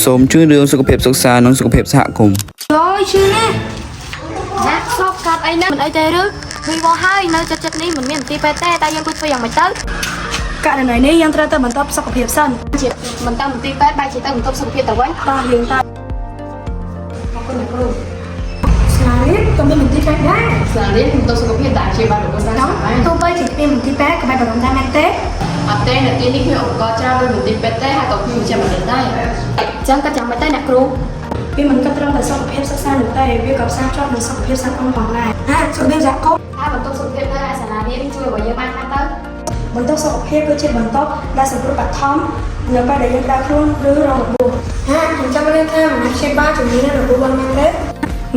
សូមជួយរឿងសុខភាពសិក្សានិងសុខភាពសហគមន៍ យឈឺណាស់ ណាសោកកាត់អីណាមិនអីទេឬវីវហើយនៅចិត្តចិត្តនេះមិនមានមន្ទីរពេទ្យទេតែយើងគួរធ្វើយ៉ាងម៉េចទៅ ករណីនេះយើងត្រូវទៅបន្ទប់សុខភាពសិន ជាមិនទៅមន្ទីរពេទ្យបែរជាទៅបន្ទប់សុខភាពទៅវិញ តោះយើងទៅសាលារៀនក៏មានមន្ទីរពេទ្យដែរ សាលារៀនបន្ទប់សុខភាពដែលព្យាបាលរបួសស្រាលបាន ទោះបីជាគ្មានមន្ទីរពេទ្យក៏បែបបារម្ភដែរមែនទេ អត់ទេនៅទីនេះគ្មានឧបករណ៍ច្រើនដូចមន្ទីរពេទ្យទេហើយក៏គ្មានមជ្ឈមណ្ឌលដែរ អញ្ចឹងក៏ចាំមិនទៅអ្នកគ្រូ វាមិនគិតត្រឹមតែសុខភាពសិក្សានោះទេវាក៏ផ្សារភ្ជាប់នឹងសុខភាពសហគមន៍ផងដែរហាសុខភាពសហគមន៍ តែបន្ទប់សុខភាពនៅឯសាលារៀនជួយឲ្យយើងបានខ្លះទៅ បន្ទប់សុខភាពគឺជាបន្ទប់ដែលសង្គ្រោះបឋមនៅពេលដែលយើងក្តៅខ្លួនឬរងរបួស ហាខ្ញុំចាំមានថាមិនព្យាបាលជំងឺនៅរបួសបានមែនទេ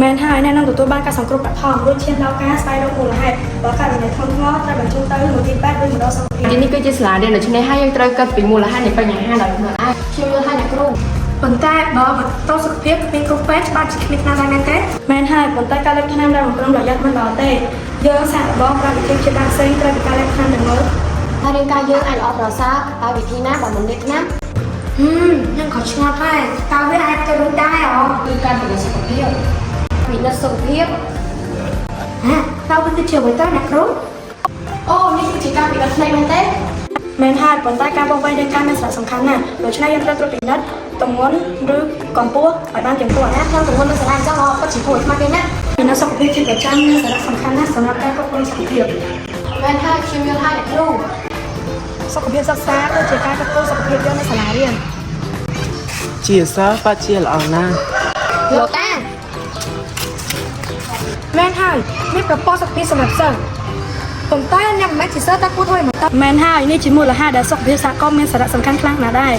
មែនហើយអ្នកនឹងទទួលបានការសង្គ្រោះបឋមរួចឈានដល់ការស្វែងរកមូលហេតុបើករណីធ្ងន់ធ្ងរត្រូវបញ្ជូនទៅមន្ទីរពេទ្យឬមណ្ឌលសុខភាព ទីនេះគឺជាសាលារៀនដូច្នេះហើយយើងត្រូវគិតពីមូលហេតុនៃបញ្ហាដោយខ្លួនឯង ខ្ញុំយល់ហើយអ្នកគ្រូ ប៉ុន្តែបើបន្ទប់សុខភាពគ្មានគ្រូពេទ្យច្បាស់ជាគ្មានថ្នាំដែរមែនទេ មែនហើយប៉ុន្តែការលេបថ្នាំដែលបំរុងប្រយ័ត្នមិនល្អទេយើងសាកល្បងប្រើវិធីព្យាបាលផ្សេងត្រូវពីការលេបថ្នាំទាំងមើល ហើយរាងកាយយើងអាចល្អប្រសើរដោយវិធីណាបើមិនលេបថ្នាំ ហឹមខ្ញុំក៏ឆ្ងល់ដែរតើវាអាចទៅរួចដែរអ គឺការពិនិត្យសុខភាព ពិនិត្យសុខភាព ហាតើវាគឺជាអ្វីទៅអ្នកគ្រូ អូនេះគឺជាការពិនិត្យភ្នែកមែនទេ មែនហើយប៉ុន្តែការវាស់វែងរាងកាយមានសារៈសំខាន់ណាស់ដូច្នេះយើងត្រូវត្រួតពិនិត្យទម្ងន់ឬកម្ពស់ឲ្យបានទៀងទាត់ ណាក្នុងទម្ងន់នៅសាលាអញ្ចឹងអពិតជាគួរឲ្យខ្មាស់គេណាស់ ពិនិត្យសុខភាពជាប្រចាំមានសារៈសំខាន់ណាស់សម្រាប់ការគ្រប់គ្រងសុខភាព មែនហើយខ្ញុំយល់ហើយអ្នកគ្រូ សុខភាពសិក្សាគឺជាការគ្រប់គ្រងសុខភាពយើងនៅសាលារៀន ជាសិស្សពិតជាល្អណាស់ លោកតា មែនហើយមានប្រព័ន្ធសុខភាពសម្រាប់សិស្សប៉ុន្តែអ្នកមិនមែនជាសិស្សតើគួរធ្វើយ៉ាងម៉េចទៅ មែនហើយនេះជាមូលហេតុដែលសុខភាពសហគមន៍មានសារៈសំខាន់ខ្លាំងណាស់ដែរ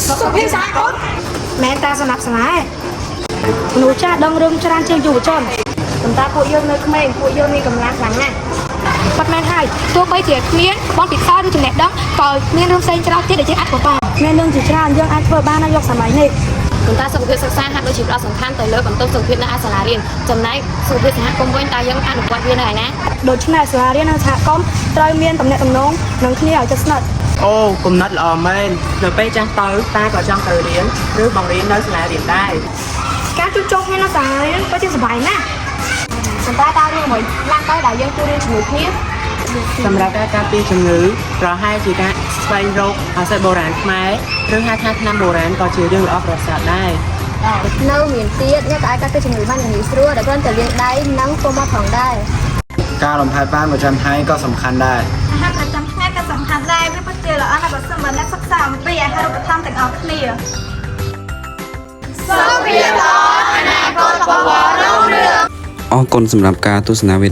សុខភាពសហគមន៍មែនតែសម្រាប់សាលាឯង មនុស្សចាស់ដឹងរឿងច្រើនជាងយុវជន ប៉ុន្តែពួកយើងនៅក្មេងពួកយើងមានកម្លាំងខ្លាំងណាស់ ពិតមែនហើយទោះបីជាគ្មានបទពិសោធន៍ឬចំណេះដឹងក៏មានរឿងផ្សេងច្រើនទៀតដែលយើងអាចធ្វើបាន មានរឿងជាច្រើនយើងអាចធ្វើបាននៅយុគសម័យនេះ ប៉ុន្តែសុខភាពសិក្សាហាក់ដូចជាផ្ដោតសំខាន់ទៅលើបន្ទប់សុខភាពនៅឯសាលារៀនចំណែកសុខភាពសហគមន៍វិញតើយើងអនុវត្តវានៅឯណា ដូច្នេះសាលារៀននិងសហគមន៍ត្រូវមានទំនាក់ទំនងនឹងគ្នាឲ្យជិតស្និទ្ធ អូគំនិតល្អមែននៅពេលចាស់ទៅតាក៏ចង់ទៅរៀនឬបង្រៀននៅសាលារៀនដែរ ការជួបជុំគ្នានៅសាលារៀនពិតជាសប្បាយណាស់ ប៉ុន្តែតើរឿងមួយឡើងទៅដែលយើងគួររៀនជាមួយគ្នា សម្រាប់ការការពារជំងឺប្រហែលជាការស្វែងរកឱសថបុរាណខ្មែរឬហៅថាថ្នាំបុរាណក៏ជារឿងល្អប្រសើរដែរ នៅមានទៀតអ្នកក៏អាចកាត់ទៅជំងឺបានយ៉ាងងាយស្រួលដោយគ្រាន់តែលាងដៃនិងពុំមកផងដែរ ការលំហែបានប្រចាំថ្ងៃក៏សំខាន់ដែរ អាហារប្រចាំថ្ងៃក៏សំខាន់ដែរវាពិតជាល្អណាស់បើសិនបើអ្នកសិក្សាអំពីអាហារូបត្ថម្ភទាំងអស់គ្នា អរគុណសម្រាប់ការទស្សនាវី